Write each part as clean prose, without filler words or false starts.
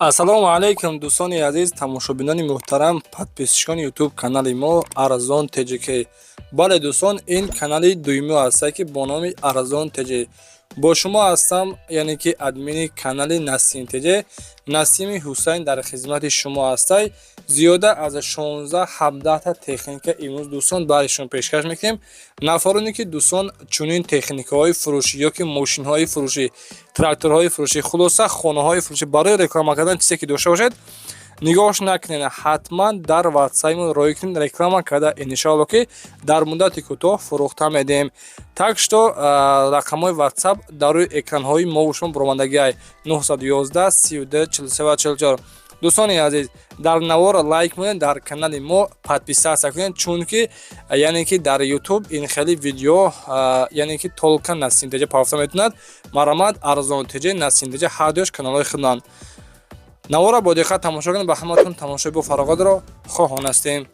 Ассалому алайкум, дӯстони азиз, тамошобинони муҳтарам, подписчикони Ютуб канали мо Арзон ТЖК. Бале, дӯстон, ин канали дуюми ҳаста, ки бо номи Арзон ТЖ бо шумо ҳастам, яъне ки админи канали Насим ТЖ, Насими Ҳусайн дар хизмати шумо ҳастай. Зиёда аз 16-17 техника имрӯз, дӯстон, барои шумо пешкаш мекунем. Нафароне ки, дӯстон, чунин техникаҳои фурӯшӣ ё ки мошинҳои фурӯшӣ, тракторҳои фурӯшӣ, хулоса, хонаҳои фурӯшӣ барои реклама кардан чизе ки дошта бошед, нигоҳш накунед, ҳатман дар ватсапи роӣ кунед, реклама карда, иншоалло ки дар муддати кӯтоҳ фурӯхта медиҳем. Так что рақамҳои ватсап дар рӯи экранҳои мову шумо баромадагиай: 911 32 43 44. Дӯстони азиз, дар навора лайк монед, дар канали мо подписаться кунед, чунки яъне ки дар Ютуб ин хеле видео, яъне ки только Насим ТЖ пафта метавонад. Марҳамат, Арзон ТЖ, Насим ТЖ ҳардуяш каналҳои худанд. Навора бо диққат тамошо кунед. Ба ҳаматон тамошои бо фароғатро хоҳон ҳастем.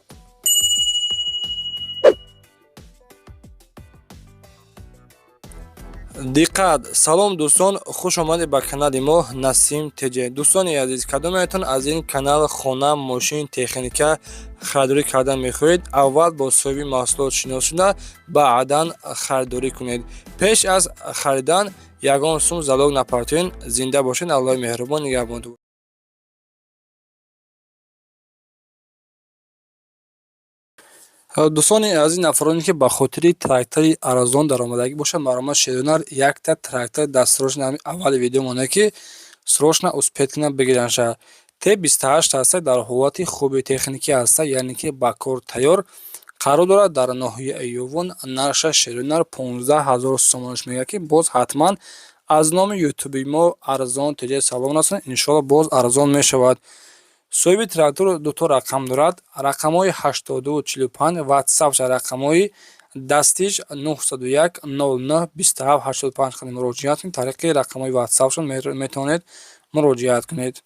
Диққат! Салом, дӯстон, хуш омадед ба канали мо Насим ТЖ. Дӯстони азиз, кадометон аз ин канал хона, мошин, техника харидорӣ кардан мехоҳед, аввал бо соҳиби маҳсулот шинос шуда, баъдан харидорӣ кунед. Пеш аз харидан ягон сум залог напартоед. Зинда бошед, Аллоҳи меҳрубон нигаҳбон. Дӯстони азиз, нафароне ки ба хотири трактори арзон даромадагӣ бошад, марҳамат, шерунар якта трактор дастрочно, ҳами аввали видео монда, ки срочно успеть кунад бигиранша. Т-28 ҳаста, дар ҳолати хуби техникӣ ҳаста, яъне ки ба кор тайёр, қарор дорад дар ноҳияи Ёвон. Нархша шерунар 15 000 сомонаш мегӯяд, ки боз ҳатман аз номи ютуби мо Арзон ТЖ салом расонед, иншоалло боз арзон мешавад. Соҳиби трактор дуто рақам дорад: рақамҳои 82 45 ватсапша, рақамҳои дастиш 901 09 27 85. Қадим муроҷиат кунед, тариқи рақамҳои ватсапшон метавонед муроҷиат кунед.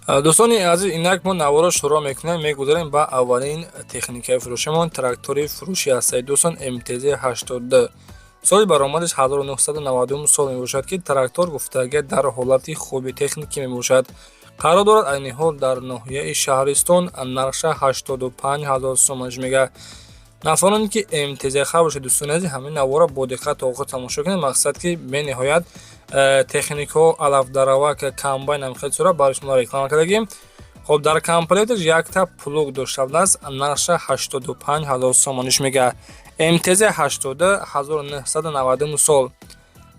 Дӯстони азиз, инак мо наворо шурӯъ мекунем, мегузарем ба аввалин техникаи фурӯшимон. Трактори фурӯши ҳастаи, дӯстон, МТЗ 82, соли баромадаш 1992 сол мебошад, ки трактор гуфтага дар ҳолати хуби техникӣ мебошад, қарор дорад айни ҳол дар ноҳияи Шаҳристон. Нархша 85 ҳазор сомониш мегӯяд. Нафароне ки МТЗ хар бошед, дӯстони азиз, ҳамин наворо бо диққат то охир тамошо кунед. Мақсад ки бениҳоят техникаҳо, алафдаравак, комбайн ҳам хеле сура барои шумо реклама кардагим. Хоб, дар комплекташ якта плуг дошта будааст. Нархша 85 ҳазор сомониш мегӯяд. МТЗ 82, 1990 сол.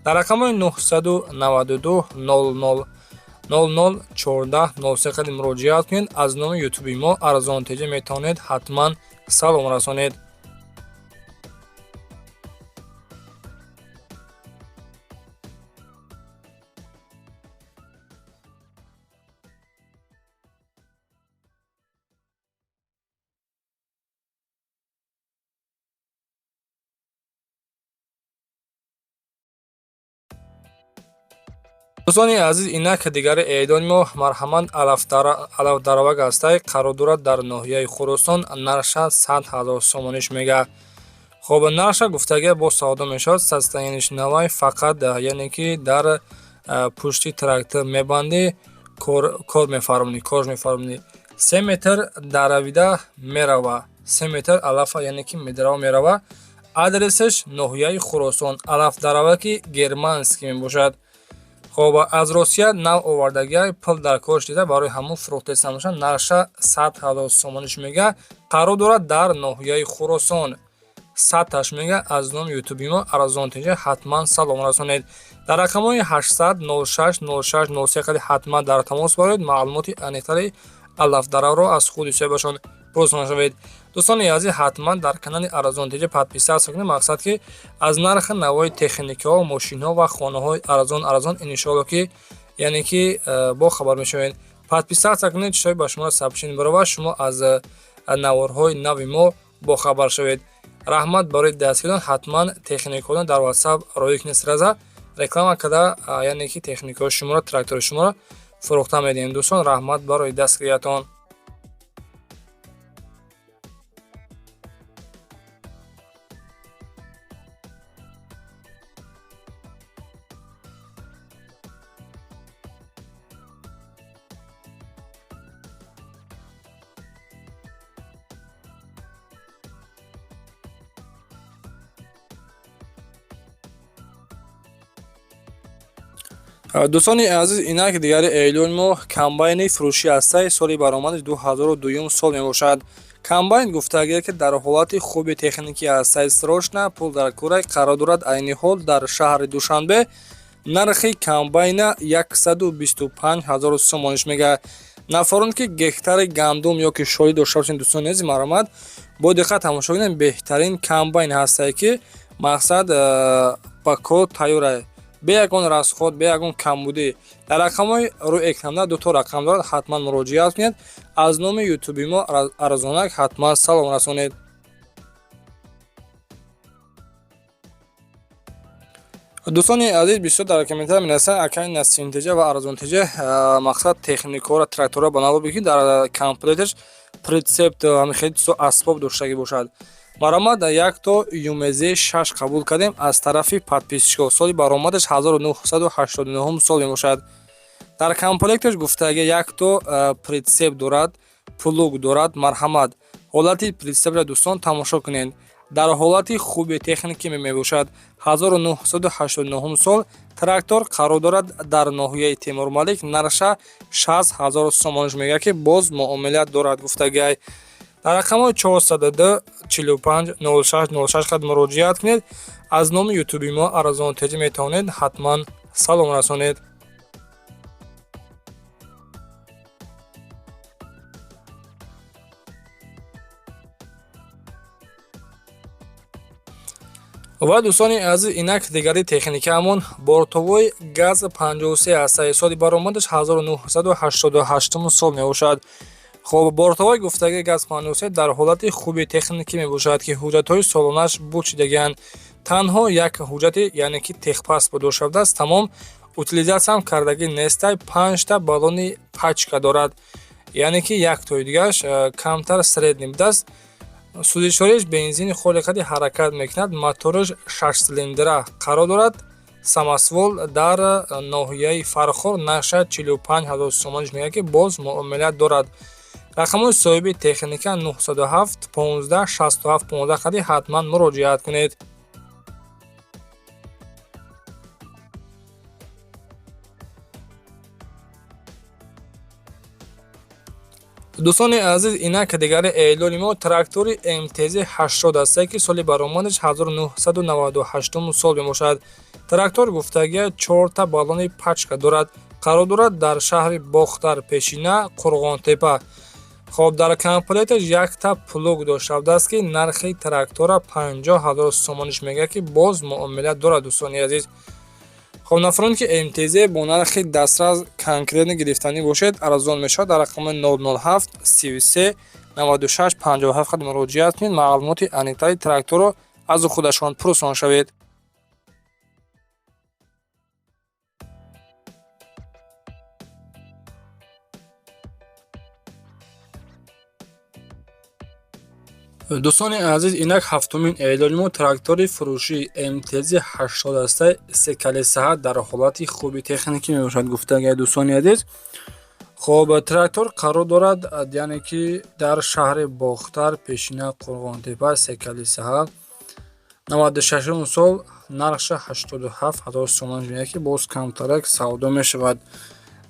Дар рақамҳои 992 00 00 14 03 қадим муроҷиат кунед. Аз номи ютуби мо Арзон ТЖ метавонед ҳатман салом расонед. Дӯстони азиз, инак дигари эъдони мо, марҳамат, алафдаравак ҳастай, қарор дорад дар ноҳияи Хуросон. Нархша 100 000 сомониш мегӯяд. Хоб, нархша гуфтагия боз савдо мешавад. Состояниеш навай, фақат яъне ки дар пушти трактор мебандӣ, кор мефармонӣ, кор мефармонӣ. 3 метр даравида мерава, 3 метр алафа, яъне ки медарава, мерава. Адресаш ноҳияи Хуросон. Алафдараваки германский мебошад. Хоб, аз Россия нав овардагиай, пул дар корш дида, барои ҳамон фурӯхтеста мешавад. Нархша 100 000 сомониш мегӯяд, қарор дорад дар ноҳияи Хуросон. Садташ мегӯяд. Аз номи ютуби мо Арзон ТЖ ҳатман салом расонед. Дар рақамҳои 800 06 06 03 қади ҳатман дар тамос бароед, маълумоти аниқтари алафдаравро аз худи соҳибашон пурсон шавед. Дӯстони азиз, ҳатман дар канали Арзон ТЖ подписаться кунед. Мақсад ки аз нархи навои техникаҳо, мошинҳо ва хонаҳои арзон арзон, иншоалло ки яъне ки бохабар мешавед. Подписаться кунед, чизҳое ба шуморо сообщение баровад, шумо аз наворҳои нави мо бохабар шавед. Раҳмат барои дастгирон. Ҳатман техникаҳоро дар ватсап роӣ кунед, сразу реклама карда, яъне ки техникаҳои шуморо, трактори шуморо фурӯхта медиҳем. Дӯстон, раҳмат барои дастгириятон. Дӯстони азиз, инак дигари эълони мо комбайни фурӯшӣ ҳастай, соли баромадаш 2002 сол мебошад. Комбайн гуфтагие ки дар ҳолати хуби техникӣ ҳастай, срочно пул дар кӯрак қарор дорад. Айни ҳол дар шаҳри Душанбе. Нархи комбайна 125 ҳазор сомониш мега. Нафарон ки гектари гандум ё ки шолӣ дошта бошед, дӯстони азиз, марҳамат, бо диққат тамошо кунед. Беҳтарин комбайн ҳастай, ки мақсад ба кор тайёр, бе ягон расход, бе ягон камбудӣ. Дар рақамҳои рӯи экранда дуто рақам дорад, ҳатман муроҷиат кунед. Аз номи ютуби мо арзонак ҳатман салом расонед. Дӯстони азиз, бисёр дар комментария менависанд: акай Насимтеҷа ва Арзонтеҷа, мақсад техникаро, тракторро ба навор бикунед, дар комплекташ прицеп, ҳамин хеле чизо, асбоб доштагӣ бошад. Марҳамат, якто ЮМЗ 6 қабул кардем аз тарафи подписчикҳо. Соли баромадаш 1989 сол мебошад. Дар комплекташ гуфтаги якто прицеп дорад, плуг дорад. Марҳамат, ҳолати прицепро, дӯстон, тамошо кунед, дар ҳолати хуби техникӣ мебошад. 1989 сол трактор қарор дорад дар ноҳияи Темурмалик. Нарша 60 ҳазор сомониш мегӯяд, ки боз муомила дорад гуфтагиай. Дар рақамҳои 402 45 06 06 қад муроҷиат кунед. Аз номи ютуби мо Арзонтеҷӣ метавонед ҳатман салом расонед. Ва дӯстони азиз, инак дигари техникаамон бортовой ГАЗ 53 ҳастаи, соли баромадаш 1988 сол мебошад. Хоб, бортовой гуфтаги ГАЗ 53 дар ҳолати хуби техникӣ мебошад, ки ҳуҷҷатҳои солонааш бучидагианд. Танҳо як ҳуҷҷати, яъне ки техпаспорт дошта, тамом. Утилизатсиям кардагӣ нестай. Панҷта баллони пачка дорад, яъне ки яктои дигараш камтар средний будааст. Сӯзишвориш бензини холиқади ҳаракат мекунад. Мотораш шашсилиндра қарор дорад, самосвал, дар ноҳияи Фархор. Нарша 45 ҳазор сомониш мегӯяд, ки боз муомила дорад. Рақамҳои соҳиби техника 907 15 67 15 қади ҳатман муроҷиат кунед. Дӯстони азиз, инак дигари эълони мо трактори МТЗ 80 аст, ки соли баромадаш 1998 сол мебошад. Трактор гуфтагия чорта баллони пачка дорад, қарор дорад дар шаҳри Бохтар, пешина Қурғонтепа. Хоб, дар комплекташ якта плуг дошта будааст, ки нархи трактора 50 ҳазор сомониш мегӯяд, ки боз муомила дорад, дӯстони азиз. Хоб, нафароне ки МТЗ бо нархи дастрас конкретно гирифтанӣ бошед, арзон мешавад. Дар рақами 007 33 96 57 қад муроҷиат кунед, маълумоти аниқтари тракторро аз худашон пурсон шавед. Дӯстони азиз, инак ҳафтумин эълони мо трактори фурӯшии МТЗ 80 астаи, секалесаҳа, дар ҳолати хуби техникӣ мебошад гуфтагай, дӯстони азиз. Хоб, трактор қарор дорад, яъне ки дар шаҳри Бохтар, пешина Қурғонтепа, секалисаҳа, 96 сол, нархша 87 ҳазор сомон мегӯяд, ки боз камтарак савдо мешавад.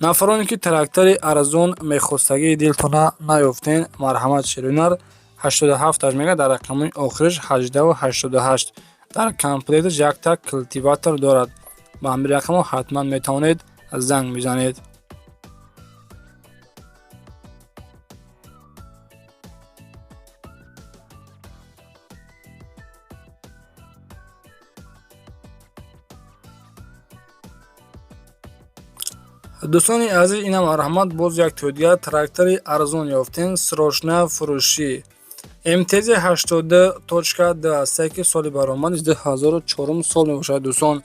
Нафароне ки трактори арзон мехостагии дилтона наёфтен, марҳамат, шеринар 87 мега, дар рақамҳои охириш 18 88. Дар комплекташ якта культиватор дорад. Ба ҳамин рақамҳо ҳатман метавонед занг бизанед. Дӯстони азиз, инам марҳамат, боз як тои дигар трактори арзон ёфтем, срочно фурӯшӣ, МТЗ 82.2 астае, ки соли баромадаш 2004 сол мебошад. Дӯстон,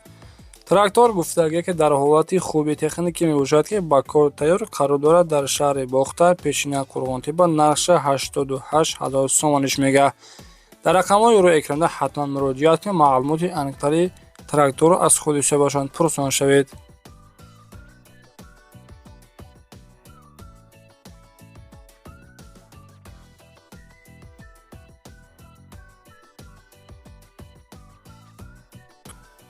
трактор гуфтагие ки дар ҳолати хуби техникӣ мебошад, ки ба кор тайёр, қарор дорад дар шаҳри Бохтар, пешина Қурғонтепа. Нархша 88 ҳазор сомониш мега. Дар рақамҳои рӯи экранда ҳатман муроҷиат кунед, маълумоти аниқтари тракторро аз худи соҳибашон пурсон шавед.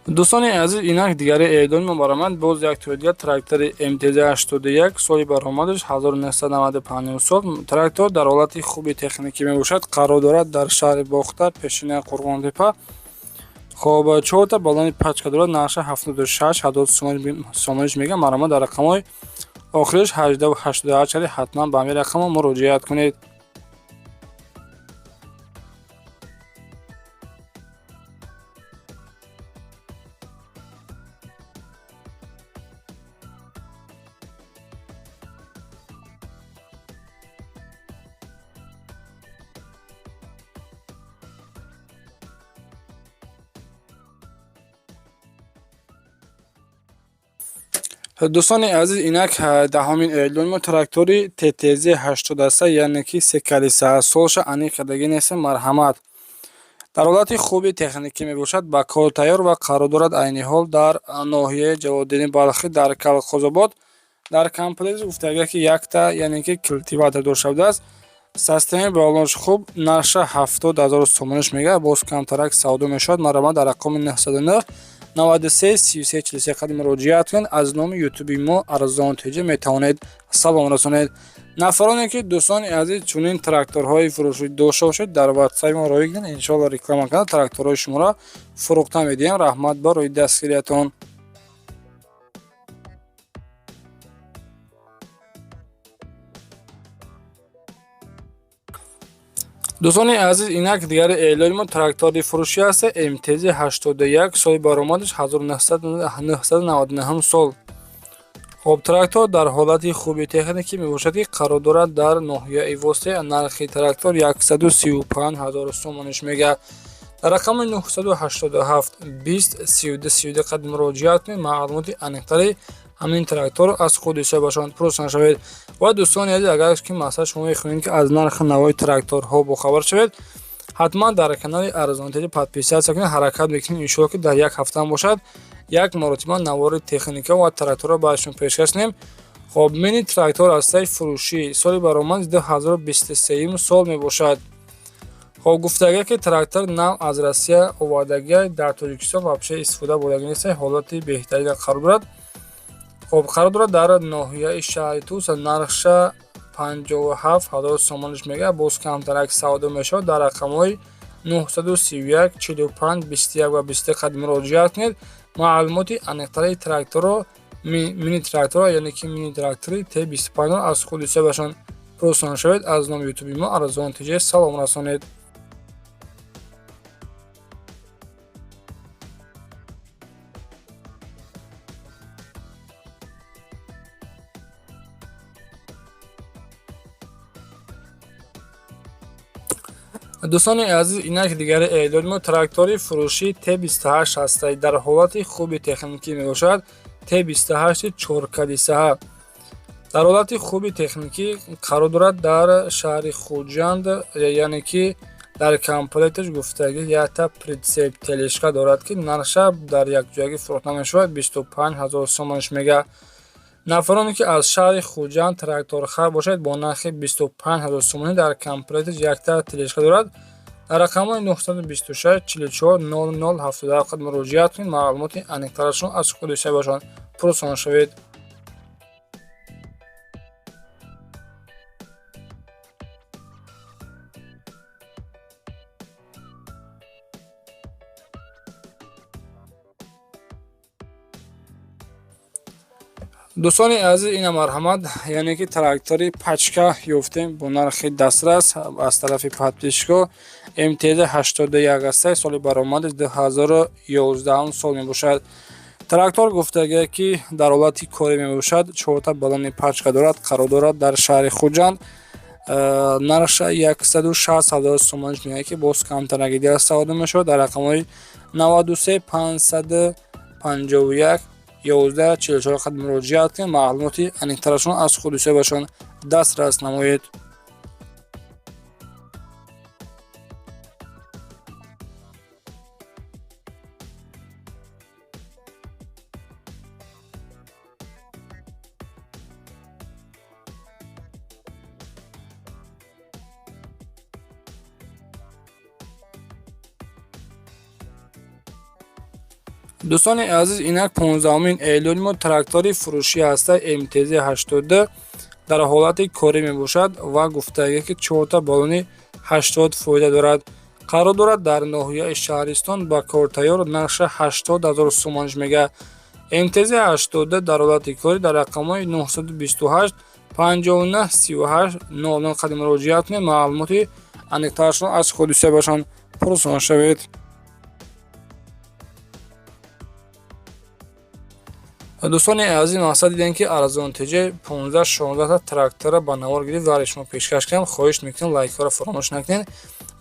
Дӯстони азиз, инак дигари эълони мо баромад. Боз як тои дигар трактори МТЗ 81, соли баромадаш 1995 сол. Трактор дар ҳолати хуби техникӣ мебошад, қарор дорад дар шаҳри Бохтар, пешинаи Қурғонтепа. Хоб, чорта баллони пачка дорад, нархша 76 ҳазор сомониш мегӯям. Марҳамат, дар рақамҳои охириш 1888 ҳатман ба ҳамин рақамҳо муроҷиат кунед. Дӯстони азиз, инак даҳумин эълони мо трактори ТТЗ 83, яъне ки секалиса, солша аниқ кардагӣ нест. Марҳамат, дар ҳолати хуби техникӣ мебошад, ба кор тайёр ва қарор дорад айни ҳол дар ноҳияи Ҷалолиддини Балхӣ, дар Калхозобод. Дар комплекс гуфтага, ки якта, яъне ки культиватор дошта будааст. Состояние баллонаш хуб, нархша 70 ҳазор сомониш мегӯяд, боз камтарак савдо мешавад. Марҳамат, дар рақами 909 93 33 43 қадр муроҷиат кунед. Аз номи ютуби мо Арзон Теҷа метавонед салом расонед. Нафароне ки, дӯстони азиз, чунин тракторҳои фурӯшӣ дошта бошед, дар ватсапи мо роҳӣ кунед, иншоалло реклама карда тракторҳои шуморо фурӯхта медиҳем. Раҳмат барои дастгириятон. Дӯстони азиз, инак дигари эълони мо трактори фурӯшӣ аст МТЗ 81, соли баромадаш 1999 сол. Хоб, трактор дар ҳолати хуби техникӣ мебошад, ки қарор дорад дар ноҳияи Восеъ. Нархи трактор 135 ҳазор сомониш мегӯяд. Дар рақами 987 20 32 32 қадр муроҷиат кунед, маълумоти аниқтари ҳамин трактор аз худи соҳибашон пурсон шавед. Ва дӯстони азиз, агар ки масалан шумо мехоҳед, ки аз нархи навои тракторҳо бохабар шавед, ҳатман дар канали Арзонтеҷа подписаться кунед. Ҳаракат мекунем, иншоалло, ки дар як ҳафтаам бошад, як маротиба навори техника ва тракторро ба шумо пешкаш кунем. Хоб, мини трактор ҳастаи фурӯшӣ, соли баромад 2023 сол мебошад. Хоб, гуфтага, ки трактор нав аз Россия овардагия, дар Тоҷикистон вообще истифода бурдагӣ нест, ҳолати беҳтарина қарор дорад. Хоб, қарор дорад дар ноҳияи шаҳри Тус, нархша 57 ҳазор сомониш мегӯяд, боз камтарак савдо мешавад. Дар рақамҳои 931 45 21 ва 23 қадр муроҷиат кунед, маълумоти аниқтари тракторро, мини тракторро, яъне ки мини трактори Т25 аз худи соҳибашон пурсон шавед. Аз номи ютуби мо Арзон Тиҷа салом расонед. Дӯстони азиз, инак дигари эълони мо трактори фурӯшии Т28 ҳастад, дар ҳолати хуби техникӣ мебошад. Т28 чоркадисаҳа дар ҳолати хуби техникӣ қарор дорад дар шаҳри Хуҷанд, яъне ки дар комплекташ гуфтагӣ якта прицеп тележка дорад, ки нархша дар якҷоягӣ фурӯхта мешавад, 25 ҳазор сомониш мегӯяд. Нафароне ки аз шаҳри Хуҷанд тракторхар бошад, бо нархи 25 ҳазор сомонӣ дар комплекташ якта тележка дорад. Дар рақамҳои 926 44 00 77 қадр муроҷиат кунед, маълумоти аниқтарашон аз худи соҳибашон пурсон шавед. Дӯстони азиз, ина марҳамат, яъне ки трактори пачка ёфтем бо нархи дастрас аз тарафи подписчико. МТЗ 81 ҳастай, соли баромади 2011 сол мебошад. Трактор гуфтагия, ки дар ҳолати корӣ мебошад, чорта баллони пачка дорад, қарор дорад дар шаҳри Хуҷанд. Нархша 160 ҳазор сомониш мегӯяд, ки боз камтараки дигар савдо мешавад. Дар рақамҳои 93 551 11 44 қадр муроҷиат кунед, маълумоти аниқтарашон аз худи соҳибашон дастрас намоед. Дӯстони азиз, инак 15-умин эълони мо трактори фурӯшӣ ҳаста, МТЗ 82, дар ҳолати корӣ мебошад ва гуфтагӣ, ки чорта баллони 80 фоида дорад. Қарор дорад дар ноҳияи Шаҳристон, ба кор тайёр, нархша 80 ҳазор сомониш мега. МТЗ 82 дар ҳолати корӣ, дар рақамҳои 928 59 38 00 қадим муроҷиат кунед, маълумоти аниқтарашро аз худи соҳибашон пурсон шавед. Дӯстони азиз, мақсад дидем, ки Арзон ТЖ 15-16 та трактора ба навор гирифт ва шумо пешкаш кардам. Хоҳиш мекунем, лайкҳоро фаромӯш накунед.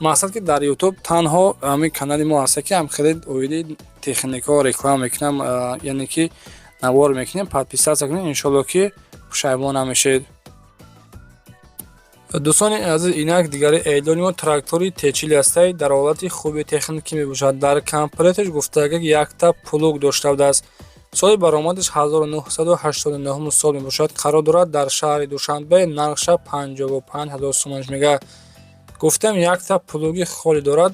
Мақсад, ки дар Ютуб танҳо ҳамин канали мо ҳаста, ки ҳам хеле оиди техникаҳо реклама мекунам, яъне ки навор мекунем. Подписаться кунед, иншоалло, ки пушаймон намешед. Дӯстони азиз, инак дигари эълони мо трактори Т40 ҳастай, дар ҳолати хуби техникӣ мебошад. Дар комплекташ гуфтага, якта плуг дошта будааст. Соли баромадаш 1989 сол мебошад. Қарор дорад дар шаҳри Душанбе, нархша 55 ҳазор сомониш мега. Гуфтем, якта плуги холӣ дорад.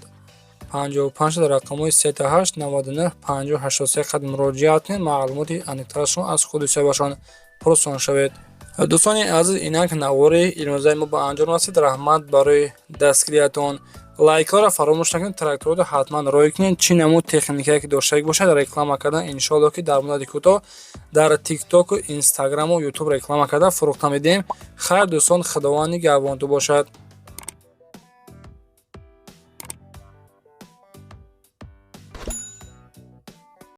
55 дар рақамҳои 38 99 50 83 қад муроҷиат кунед, маълумоти аниқтарашро аз худи соҳибашон пурсон шавед. Дӯстони азиз, инак навори имрӯзаи мо ба анҷом расид. Раҳмат барои дастгириятон. Лайкҳоро фаромӯш накунед, тракторро ҳатман рой кунед. Чӣ намуд техникае ки доштагӣ бошад, реклама кардан, иншоалло, ки дар муддати кӯтоҳ дар Тиктоку, Инстаграму Ютуб реклама карда фурӯхта медиҳем. Хайр, дӯстон, Худованд нигаҳбонту бошад.